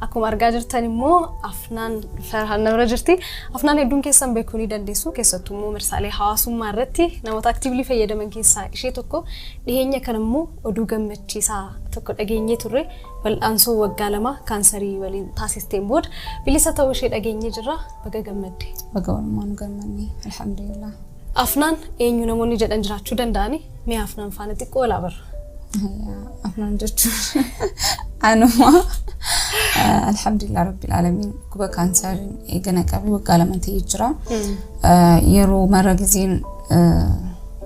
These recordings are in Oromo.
Akkuma argaa jirtan immoo Afnaan Farhaan na bira jirti. Afnaan hedduun keessan beekuu ni dandeessu. Keessattuu immoo marsaalee hawaasummaa irratti namoota actively fayyadaman keessaa ishee tokko. Dhiheenya kana immoo oduu gammachiisaa tokko dhageenyee turre. Wal'aansoo waggaa 2 kaansarii waliin taasisteen booda bilisa ta'uu ishee dhageenyee jirra. Baga gammadde. Baga walumaan gammanne, alhamdulillah. Afnaan eenyu namoonni jedhan jiraachuu danda'ani. Mee Afnaan faana xiqqoo walaa barra. Afnaan jechuun anuma. Alhamdulillah rabbil alamin, dhukkuba kaansariin eegana qabe waggaa 2 ta'ee jira. Yeroo mara gizeen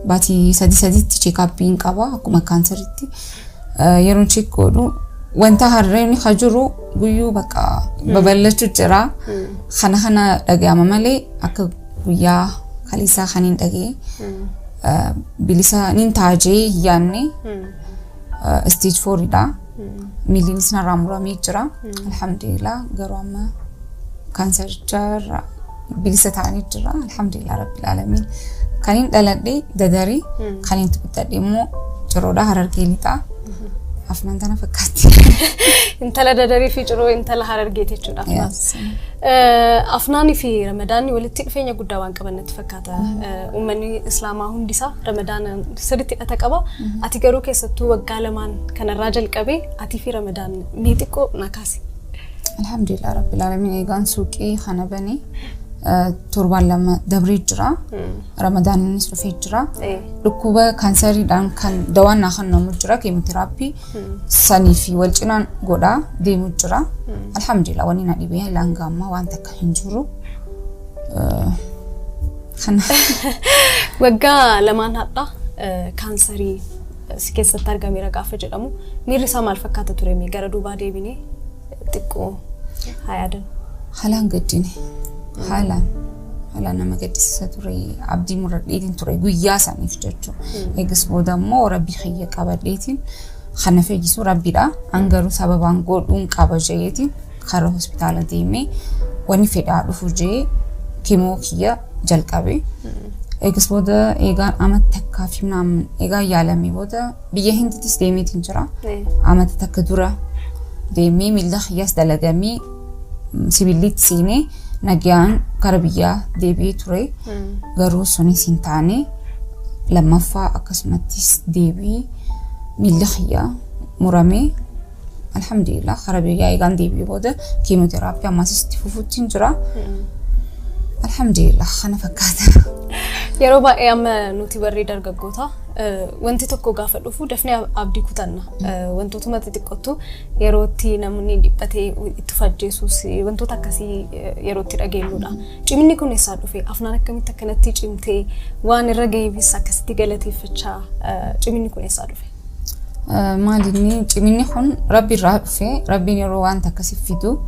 baatii sadi sadiitti check-upiin qaba akkuma kaansaritti. Yeroon check godhu wanta harreen ka jiru guyyuu bakka babal'achuu jira. Kana kana dhaga'ama malee akka guyyaa kaleessaa kan hin dhaga'e bilisa nin taajee hin yaadne. Stage 4dha. Miilliinis narraa muramee jira. Alhamdulillah, garuu amma kaansaricha irraa bilisa ta'anii jira. Alhamdulillah rabbil alamin. Kan hin dhaladhe Dadarii, kan hin guddadhe immoo Ciroodha, Harargee Lixaa. Afnaan tana fakkaatti. Intala Dadarii fi Ciroo, intala Harargeeti jechuudha Afnaan. Yes. Afnaanii fi Ramadaanni walitti dhufeenya guddaa waan qaban natti fakkaata. Uummanni Islaamaa hundisaa Ramadaana sirriitti hidhata qaba. Ati garuu keessattuu waggaa 2n kanarraa jalqabee atii fi Ramadaan mee xiqqoo na kaasi. Alhamdulillah rabbil alamin, eegaan suuqii kana bane torbaan 2 dabree jira. Ramadaaninis dhufee jira. Dhukkuba kaansariidhaan kan dawaan naa kennamu jira, chemotherapy sanii fi wal cinaan godhaa deemu jira. Alhamdulillah, wanni na dhibee hanga ammaa waan takka hin jiru. Kana. Waggaa 2n hadha kaansarii si keessatti argameera gaafa jedhamu miirri isaa maal fakkaata ture? Mee gara duubaa deebinee xiqqoo haa yaadannu. Haalaan gaddine. Haalaan. Haalaan nama gaddisiisa ture. Abdii muradheetiin ture guyyaa saniif jechuudha. Eegas booda immoo rabbii kiyya qabadheetiin kana fayyisu rabbiidha. An garuu sababaan godhuun qaba jeetiin karaa hospitaala deemee wanni fedhaa dhufu jee chemo kiyya jalqabe. Eegas booda eegaan amata takkaa fi eegaan yaalamee booda biyya Hindiitis deemeetiin jira. Amata takka dura deemee miila kiyyaas dalagamee sibiillitti seenee nagaan gara biyyaa deebi'ee ture. Garuu sunis hin taane, lammaffaa akkasumattis deebi'ee miilli kiyyaa muramee, alhamdulillah, gara biyyaa eegaan deebi'ee booda chemotherapy ammas itti fufuutti hin jira. Alhamdulillah, kana fakkaata. Yeroo baay'ee amma nuti warri dargaggoota wanti tokko gaafa dhufu dafnee abdii kutanna. Wantootuma xixiqqootu yeroo itti namni dhiphatee itti fajjeessus wantoota akkasii yeroo itti dhageenyudha. Ciminni kun eessaa dhufe? Afnaan akkamitti akkanatti cimtee waan irra gaheefis akkasitti galateeffachaa, ciminni kun eessaa dhufe? Maalinni ciminni kun rabbi irraa dhufe. Rabbiin yeroo wanta akkasii fidu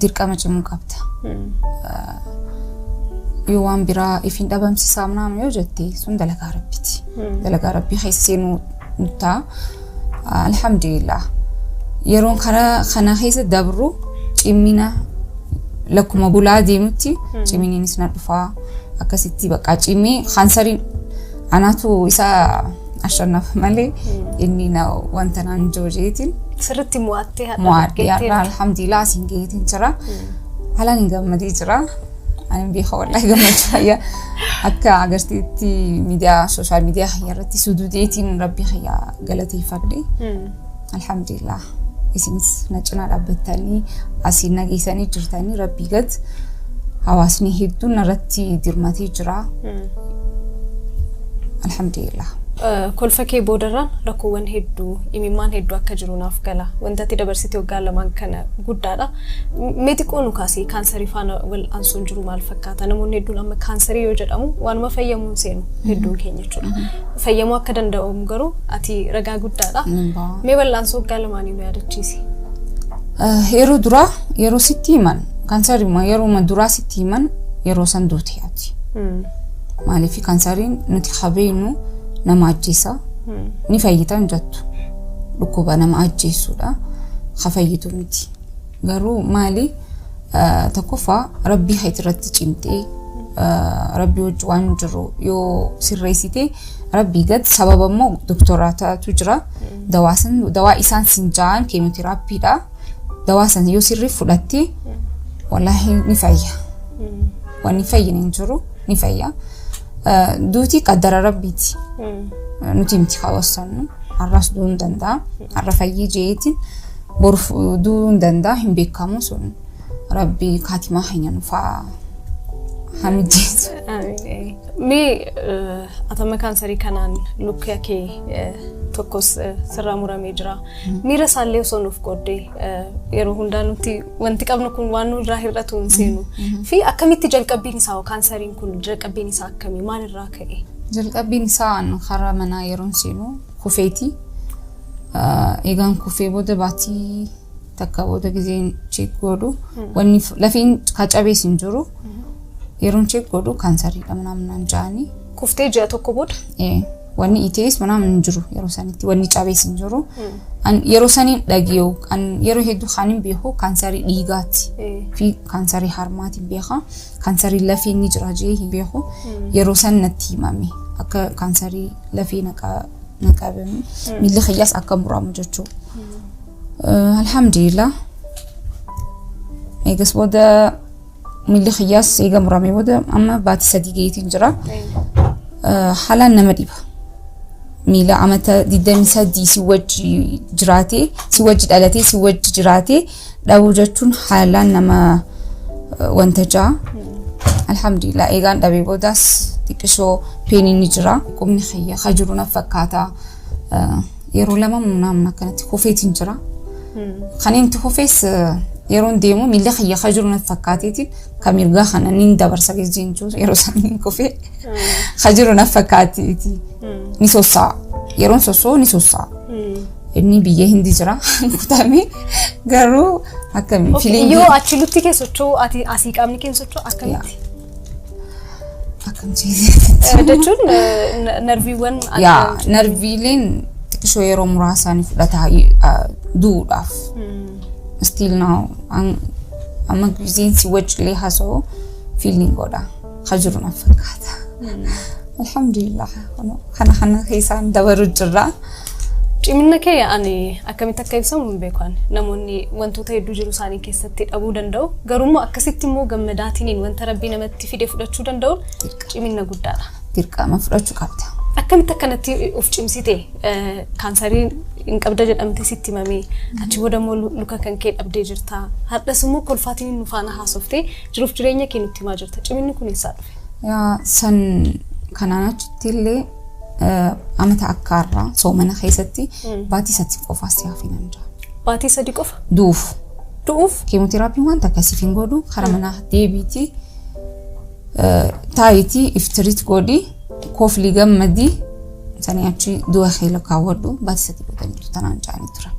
dirqama cimuu qabda. Yoo waan biraa ifin dhabamsiisaa naam yoo jette sun dalagaa rabbiiti. Dalagaa rabbii keessa seenuu ta'a. Alhamdulillah. Yeroon karaa kana keessa dabru cimina lakkuma bulaa deemutti ciminiinis na dhufaa, akkasitti bakka cimee kaansariin anaatu isa ashannafa malee inni na wanta naan joojeetiin Sirriitti mo'attee hadha mo'adhee har'a alhamdulillah asiin gaheetiin jira. Haalaan hin gammadee jira. Ani beeka, wallahi gammachuu hayya akka agarteetti miidiyaa, social media hayya irratti suduudeetiin rabbi hayya galateeffadhe. Alhamdulillah. Isinis na cinaa dhaabbattanii asiin nageessanii jirtanii, rabbii gad hawaasni hedduun irratti dirmatee jira. Alhamdulillah. Kolfa kee boodarraan rakkoowwan hedduu, imimmaan hedduu akka jiru naaf gala. Wanta ati dabarsite waggaa 2n kana guddaadha. Mee xiqqoo nu kaasee, kaansarii faana wal'aansoon jiru maal fakkaata? Namoonni hedduun amma kaansarii yoo jedhamu waanuma fayyamuun seenu hedduun keenya jechuudha. Fayyamuu akka danda'amu garuu ati ragaa guddaadha. Mee wal'aansoo waggaa lamaanii nu yaadachiisi. Yeroo duraa yeroo sitti himan kaansarii yeroo duraa sitti himan yeroo san duute ati. Maaliif kaansariin nuti habeenu nama ajjeesa, ni fayyita hin jettu, dhukkuba nama ajjeessuudha, ha fayyitu miti. Garuu maali, tokkoffaa rabbii hayti irratti cimtee rabbii wajji waan jiru yoo sirreessite, rabbii gad sababa immoo doktoraataatu jira. Dawaa isaan sin ja'an chemotherapydha. Dawaa san yoo sirrii fudhatte wallaahi ni fayya. Wanni fayyine hin jiru, ni fayya. Duuti qaddara rabbiiti. Nuti miti kaawwassannu. Har'as du'uu hin danda'a. Har'a fayyee jeetiin boru du'uu hin danda'a, hin beekamu sun. Rabbi kaatimaa keenya nuuf haa mijjeessu. Mee atama kaansarii kanaan lukki kee tokkos sirraa muramee jira. Miira isaallee osoo nuuf qooddee, yeroo hundaa nuti wanti qabnu kun waan nurraa hir'atu hin seenu. Fi akkamitti jalqabbiin isaa, kaansariin kun jalqabbiin isaa akkamii, maalirraa ka'e? Jalqabbiin isaa karaa manaa yeroon seenu kufeeti. Eegaan kufee booda baatii takka booda gizeen check godhu wanni lafeen kacabees hin jiru. Yeroon check godhu kaansariidha ምናምን ja'anii. Kuftee ji'a tokko booda? Wanni itees ምናምን hin jiru, yeroo sanitti wanni cabees hin jiru. Yeroo saniin dhageeyu yeroo hedduu kan hin beeku kaansarii dhiigaati fi kaansarii harmaatiin beeka. Kaansarii lafee ni jira jee hin beeku. Yeroo san natti himame akka kaansarii lafee na qabame, miilli kiyyaas akka muramu jechuudha. Alhamdulillah. Eegas booda miilli kiyyaas eega muramee booda amma baatii 3 gaheetiin jira. Haalaan nama dhiba. Miila amata 23 si wajji jiraatee, si wajji dhalatee, si wajji jiraatee dhabuu jechuun haalaan nama wanta ja'a. Alhamdulillah, eegaan dhabee boodaas xiqqishoo painiin ni jira. Qubni kiyya ka jiru na fakkaata. Yeroo lama namni akkanatti kufeetiin jira. Kan inni kufees yeroon deemu miilli kiyya ka jiru na fakkaateetiin ka mirgaa kana ni dabarsa jechuun yeroo san kufee ka jiru na fakkaateeti. Ni sossa'a. Yeroon sossoo ni sossa'a. Inni biyya hindi jira kutamee, garuu akkamii feelingii. Yoo achi lutti kee socho'u, ati asii qaamni kee socho'u akkamitti? Akkam jeetii? Jechuun narviiwwan. Yaa, narviileen xiqqishoo yeroo muraasaa ni fudhata du'uudhaaf. Still now amma gizeen si wajjillee haasa'u feeling godha. Ka jiru na fakkaata. Alhamdulillah, kana keessaan dabaru jirra. Cimina kee ani akkamitti akka ibsamu hin beeku. Namoonni wantoota hedduu jiru isaanii keessatti dhabuu danda'u. Garuu akkasitti immoo gammadaatiin wanta rabbii namatti fide fudhachuu danda'u cimina guddaadha. Dirqama fudhachuu qabda. Akkamitti akkanatti of cimsite? Kaansarii hin qabda jedhamte sitti himamee, achi booda immoo luka kan kee dhabdee jirta. Har'as immoo kolfaatiin nu faana haasoftee jiruuf jireenya kee nutti himaa jirta. Ciminni kun eessaa dhufe? Yaa, san kanaan achitti illee amata akkaarraa soomana keessatti baatii 3 qofaas si hafee nan jira. Baatii 3 qofa? Du'uuf. Du'uuf? Keemoteraapiin wanta akkasiif hin godhu, karaa manaa deebiitii taayitii iftiriit godhi, kooflii gammadii, sanii achi du'a kee lakkaawwadhu, baatii 3 godhaniitu tanaan ja'anii turan.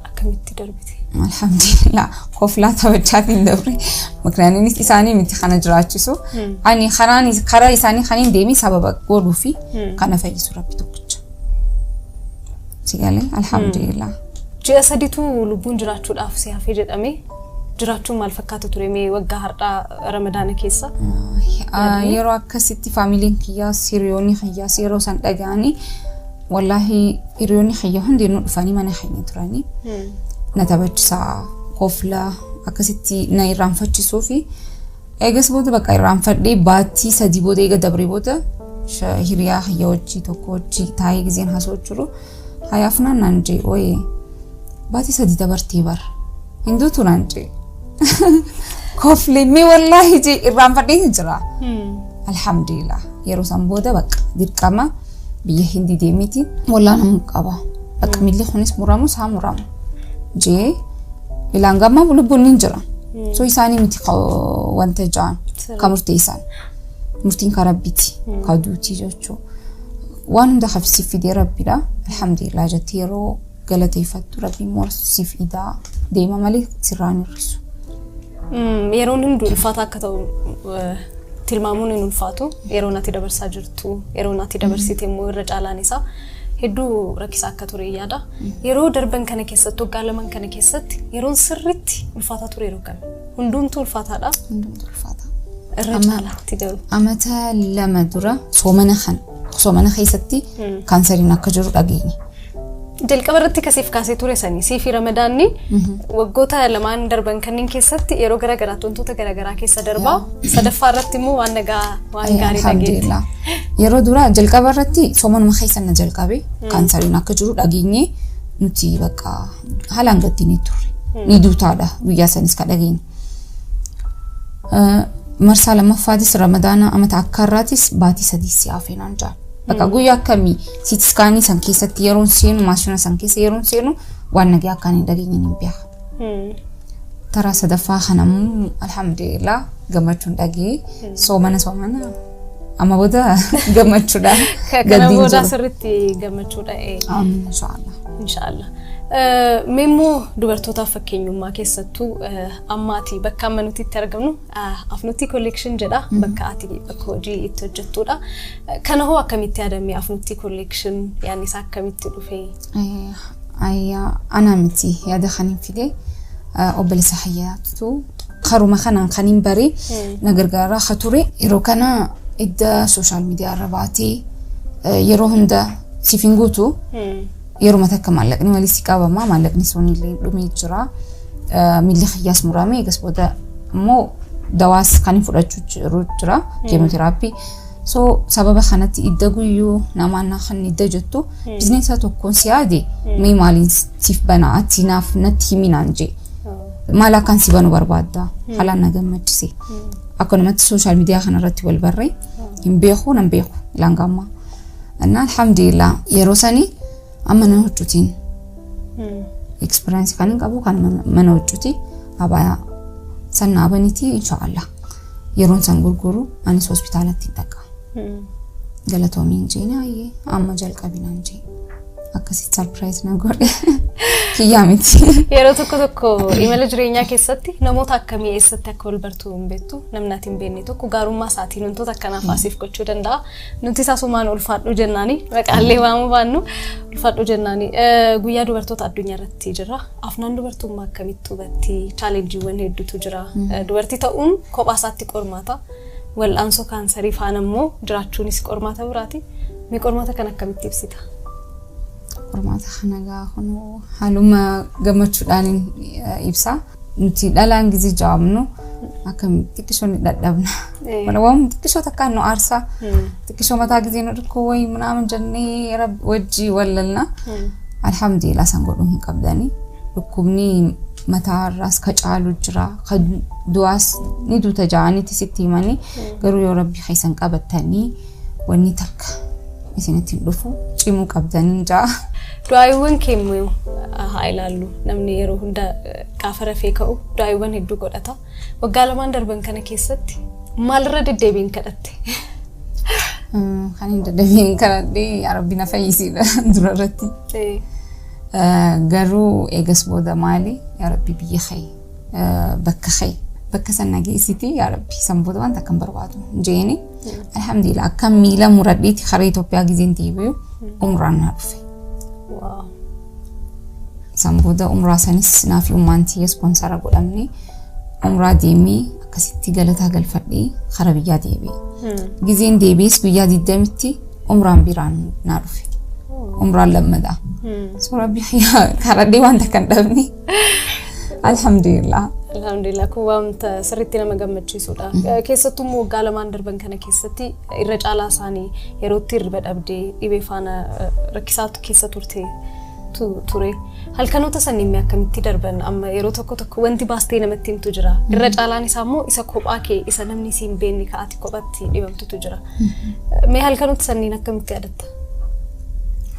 Akkamitti darbite? Alhamdulillah, koflaa taphachaatiin dabre. ምክንያቱም isaanii miti kana jiraachisu. Ani karaan karaa isaanii kan hin deemin sababa godhuu fi kana fayyisu rabbi tokkicha. Si galee, alhamdulillah. Ji'a 3tu lubbuun jiraachuudhaaf si hafee jedhamee, jiraachuun maal fakkaata ture mee waggaa har'aa Ramadaana keessa? Yeroo akkasitti faamiliin kiyyaas hiriyoonni kiyyaas yeroo san dhaga'anii, wallaahi hiriyoonni kiyya hundinuu dhufanii mana keenya turanii na taphachisaa, koflaa, akkasitti na irraanfachisuu fi eegas booda bakka irraanfadhee baatii 3 booda eega dabree booda hiriyaa kiyya wajjii tokko wajjii taa'ee gizeen haasa'u jiru, hayaafnaan naan jee, "Ooyee, baatii 3 dabartee bara hinduutu," naan jee. Koflee mee wallaahi jee irraanfadhee jira. Alhamdulillah, yeroo san booda bakka dirqama biyya hindi deemiti wallaanamuu qaba. Bakka miilli kunis muramus haa muramu jee ilaan gammaa lubbuun ni jira. So isaanii miti wanta ja'an ka murteessan. Murtiin ka rabbiiti, ka duutii jechuu. Waan hunda siif fidee rabbidha. Alhamdulillah jettee yeroo galateeffattu rabbi immoo siif idaa deema malee sirraa hin hir'isu. Yeroon hunduu ulfaata akka ta'u tilmaamuun hin ulfaatu. Yeroon ati dabarsaa jirtu, yeroon ati dabarsite immoo irra caalaan isaa hedduu rakkisaa akka ture yaada. Yeroo darban kana keessatti, waggaa lamaan kana keessatti, yeroon sirriitti ulfaataa ture yeroo kami? Hundumtuu ulfaataadha. Hundumtuu ulfaata. Irra caalaatti garuu. Amata 2 dura soomana kan soomana keessatti kaansariin akka jiru dhageenye. Jalqaba irratti kasiif kaasee ture sanii siifi Ramadaanni waggoota lamaan darban kanneen keessatti yeroo gara garaatti wantoota gara garaa keessa darbaa, sadaffaa irratti immoo waan nagaa, waan gaarii dhageetti. Alhamdulillah. Yeroo dura jalqaba irratti soomanuma keessa na jalqabe. Kaansariin akka jiru dhageenye nuti, bakka haalaan gaddinee turre. Ni duutaadha guyyaa sanis ka dhageenye. Marsaa lammaffaatis Ramadaana amata akka irraatis baatii 3 si hafee naan jaa. Bakka guyyaa akkamii CT scan san keessatti yeroon seenu, maashina san keessa yeroon seenu, waan nagaa akkaan hin dhageenye ni beeka. Taraa sadaffaa kanammoo alhamdulillah gammachuun dhagee, soomana soomana amma booda gammachuudha. Kana Gaddiin booda jiru. sirriitti gammachuudha. Amiin, inshaallah. Inshaallah. Mee immoo dubartootaaf fakkeenyummaa, keessattuu amma ati bakka amma nuti itti argamnu Afnutti Collection jedha. Bakka ati bakka hojii itti hojjettudha. Kana hoo akkamitti yaadame Afnutti Collection, yaadni isaa akkamitti dhufe? Ayyaa, ana miti yaada kan hin fide, obboleessa hayyaatu karuma kanaan kan hin bare na gargaaraa ka ture. Yeroo kana idda social media irra baatee yeroo hunda siif hin guutu. Yeruma takka maallaqni walii si qabama, maallaqni sun illee dhumee jira. Miilli kiyyaas murame, eegas booda immoo dawaas kan hin fudhachuu jiru jira, chemotherapy. So sababa kanatti idda guyyuu namaan na kan idda jettu business tokkoon si yaade, mee maaliin siif bana, ati naaf natti himi naan jee. Maal akkaan si banu barbaadda? Haalaan na gammachise. Akkanumatti social media kanarratti wal barree, hin beeku, nan beeku ilaan gaammaa. Innaa alhamdulillah yeroo sanii amma mana huccuutiin experience kan hin qabu, kan mana huccuuti abaayaa san dhaabaniiti, inshaallah yeroon san gurguru anis hospitaalatti hin dhaqa. Galatoomiin jeeni, ayyee amma jalqabinaan jee, akkasitti surprise na godhe, kiyyaa miti. Yeroo tokko tokko imala jireenyaa keessatti namoota akkamii eessatti akka wal bartuu hin beektu. Namni ati hin beekne tokko gaarummaa isaatiin wantoota akkanaaf asiif gochuu danda'a. Nuti asumaan ulfaadhu jennaani, maqaallee waamuu baannu ulfaadhu jennaani. Guyyaa dubartoota addunyaa irratti jira. Afnaan dubartummaa akkamitti hubatti? Challengeiiwwan hedduutu jira. Dubartii ta'uun kophaa isaatti qormaata. Wal'aansoo kaansarii faana immoo jiraachuunis qormaata biraati. Mee qormaata kana akkamitti ibsita? Qormaata kana gaa kunoo haaluma gammachuudhaan ibsa. Nuti dhalaan gizee jaamnu akkam xiqqishoo ni dadhabna. Waan xiqqishoo takkaan nu aarsaa. Xiqqishoo mataa gizee nu dhukkoo wayii ምናምን jennee Rabbi wajjii wallalna. Alhamdulillah san godhuu hin qabdani. Dhukkubni mataa irraas ka caalu jira. Ka du'aas ni duuta ja'anitti sitti himanii, garuu yoo Rabbi keessan qabattanii wanni takka isinitti hin dhufu, cimuu qabdanii ja'a. Du'aayiiwwan kee immoo haa ilaallu. Namni yeroo hunda gaafa rafee ka'u du'aayiiwwan hedduu godhata. Waggaa lamaan darban kana keessatti maalirra deddeebiin kadhatte? Kan hin dadhabiin kadhadhee, yaa Rabbi na fayyisiidha dura irratti. Garuu eegas booda maali, yaa Rabbi biyya kee, bakka kee, bakka san na geessiti yaa Rabbi, san booda wanta akkam barbaadu jeeni. Alhamdulillah akka miila muradheeti karaa Itoophiyaa gizeen deebi'u umraan na dhufe. San booda umraa sanis naafi ummaan tiyya sponsor godhamne, umraa deemee akkasitti galataa galfadhee karaa biyyaa deebi'e. Gizeen deebi'es guyyaa 20tti umraan biraan naa dhufe. Umraan lammadaa. So Rabbi karadhee wanta kan dhabne. Alhamdulillah. Alhamdulillah, kun wanta sirriitti nama gammachiisudha. Keessattuu immoo waggaa lamaan darban kana keessatti irra caalaa isaanii yerootti hirriba dhabdee dhibee faana rakkisaatu keessa turte ture. Halkanoota sanniin akkamitti darban? Amma yeroo tokko tokko wanti baastee namatti himtu jira. Irra caalaan isaa immoo isa kophaa kee, isa namni si hin beekne, ka'aati kophatti dhibamtutu jira. Mee halkanoota sanniin akkamitti yaadatta?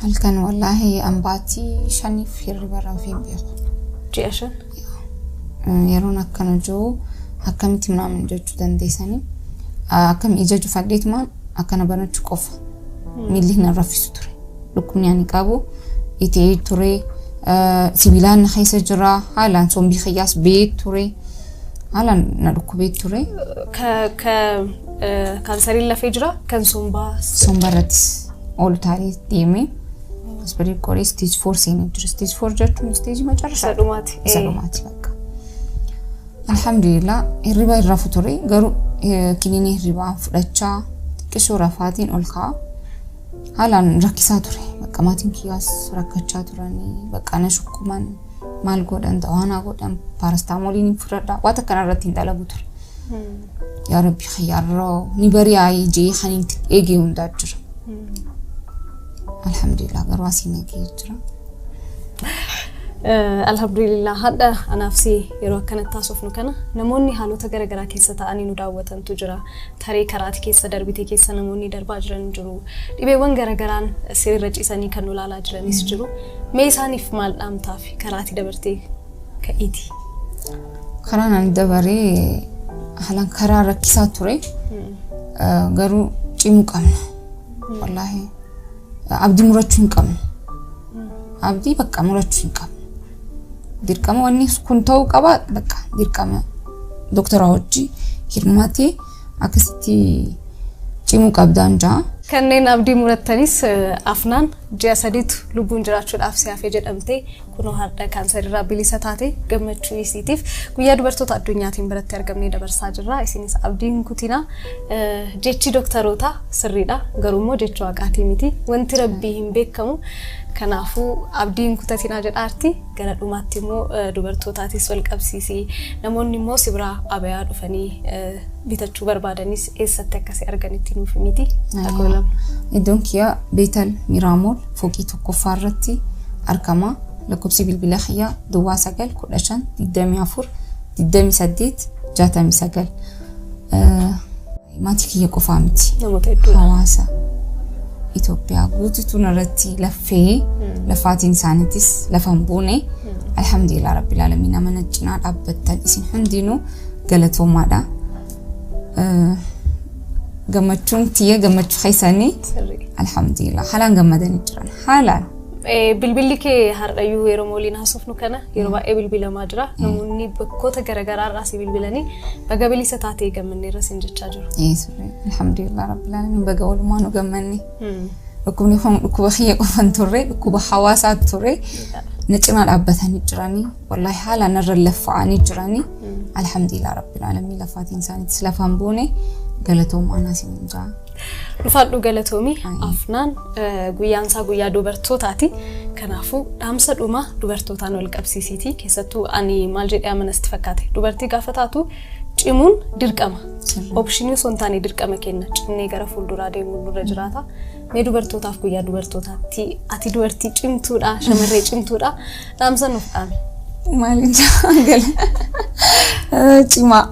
Halkan wallaahi ambaatii 5f hirriba rafee hin beeku. Ji'a 5? Yeroon akkana jiru akkamitti ምናምን jechuu dandeessanii, akkam ija cufadheetumaan akkana banachuu qofa miilli hin raffisu ture. Dhukkubni ani qabu itee ture, sibiilaan na keessa jira, haalaan sombii kiyyaas ba'ee ture, haalaan na dhukkubee ture. Kaansariin lafee jira kan sombaa. Somba irrattis ol taalee deemee hospitaalii qoree stage 4 seenee jira. Stage 4 jechuun stage መጨረሻ Isa dhumaati. Isa dhumaati bakka. Alhamdulillah hirriba irra ture, garuu kiniinii hirribaa fudhachaa xiqqishoo rafaatiin ol ka'a. Haalaan rakkisaa ture. Bakka maatiin kiyyaas rakkachaa turanii bakka na shukkuman maal godhan xawaanaa godhan paarastaamoliin hin fudhadha waan akkana irratti hin dalagu ture. Yaa Rabbi kiyyaarroo ni bari'aayee jee kan hin eegee hundaa jira. Alhamdulillah garuu asii nagee jira. Alhamdulillah hadha anaaf si yeroo akkanatti haasofnu kana namoonni haalota garaagaraa keessa ta'anii nu daawwatantu jira. Taree karaati keessa darbite keessa namoonni darbaa jiran jiru. Dhibeewwan garaagaraan sirra ciisanii kan nu ilaalaa jiranis jiru. Mee isaaniif maal dhaamtaaf karaati dabartee ka'iiti? Karaan ani dabaree haalaan karaa rakkisaa ture. Garuu cimuu qabna. Wallaahi abdii murachuu hin qabnu. Abdii bakka murachuu hin qabnu. Dirqama wanni kun ta'uu qaba bakka dirqama doktora hojii hirmaatee akkasitti cimuu qabdaan jaa. Kanneen abdii murattanis Afnaan ji'a 3tu lubbuun jiraachuudhaaf si hafe jedhamtee kunoo har'a kaansarirraa bilisa taate gammachuu isiitiif guyyaa dubartoota addunyaatiin biratti argamnee dabarsaa jirra. Isinis abdii hin kutinaa. Jechi doktarootaa sirriidha. Garuu immoo jecha waaqaatii miti. Wanti rabbii hin beekamu. Kanaafuu abdii hin kutatinaa jedhaarti. Gara dhumaatti immoo dubartootaatis wal qabsiisii namoonni immoo si biraa abayaa dhufanii bitachuu barbaadanis eessatti akkasii arganitti nuuf miti. Iddoon kiyya Beetal Miraamool fooqii 1ffaa irratti argama. Lakkoofsi bilbila kiyyaa duwwaa 9 15 24 28 69. Maatii kiyya qofaa miti. Namoota hedduudha. Hawaasa Itoophiyaa guututu irratti laffee lafaatiin isaaniitis lafa hin buune. Alhamdulillah Rabbil Aalamiin nama na cinaa dhaabbattan isin hundinuu galatoomaadha. Gammachuun tiyya gammachuu keessanii alhamdulillah haalaan gammadanii jiran haalaan. Bilbilli kee har'ayyuu yeroo waliin haasofnu kana yeroo baay'ee bilbilamaa jira. Namoonni bakkoota garaagaraa irraa si bilbilanii baga bilisa taatee gammanneerra siin jechaa jiru. Alhamdulillah Rabbil Aalamiin baga walumaa nu gammanne. Dhukkubni kun dhukkuba kiyya qofa hin turre dhukkuba hawaasaa ture. Na cinaa dhaabbatanii jiranii wallaahi haalaan irra laffa'anii jiranii. Alhamdulillah Rabbil Aalamiin lafaatiin isaaniitis lafaan buune galatoomaa naasiin jaa. Dhufaadhu galatoomi Afnaan guyyaan isaa guyyaa dubartootaati. Kanaafuu dhaamsa dhumaa dubartootaan wal qabsiisiiti. Keessattuu ani maal jedhee amanasti fakkaate dubartii gaafa taatu cimuun dirqama. Option osoo hin taane dirqama kenna. Cimnee gara fuulduraa deemuun nurra jiraata. Mee dubartootaaf guyyaa dubartootaatti ati dubartii cimtuudha, shamarree cimtuudha. Dhaamsa nuuf dhaami. Maaliin gala cimaa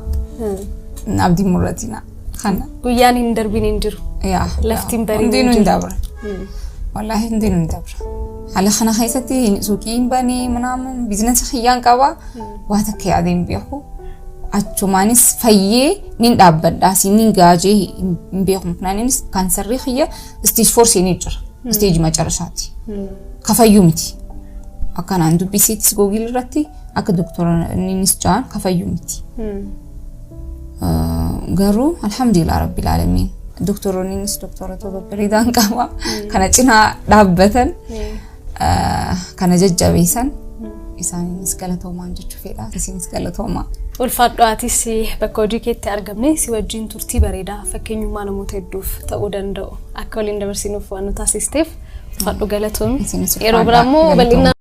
abdii muratina kana. Guyyaan hin darbin hin jiru. Yaa Lafti hin bariin hin hundinuu hin jiru. dabra. Wallaahi hundinuu hin dabra. Haala kana keessatti suuqii hin banee minaamin biizinasii kiyyaan qaba. Waa takka yaadee hin beeku. Achumaanis fayyee nin dhaabbadha. Asiin nin gaajee hin beeku. Muknaanis kaansarri kiyya stage 4 seenee jira. Stage macarashaati. Kafayyuu miti. Akkanaan dubbiseetis googil irratti akka doktoraniinis ja'an kafayyuu miti. Garuu alhamdulillah rabbil aalamiin doktoroonnis doktorota babbareedaan qaba. Kana cinaa dhaabbatan kana jajjabeessan isaaniinis galatoomaan jechuu fedha. Isinis galatoomaa. Ulfaadhu atis bakka hojii keetti argamne si wajjin turtii bareedaa fakkeenyummaa namoota hedduuf ta'uu danda'u akka waliin dabarsinuuf waan nu taasisteef ulfaadhu galatoomi. Isinis Yeroo biraa immoo ulfaadhaa. bal'inaan.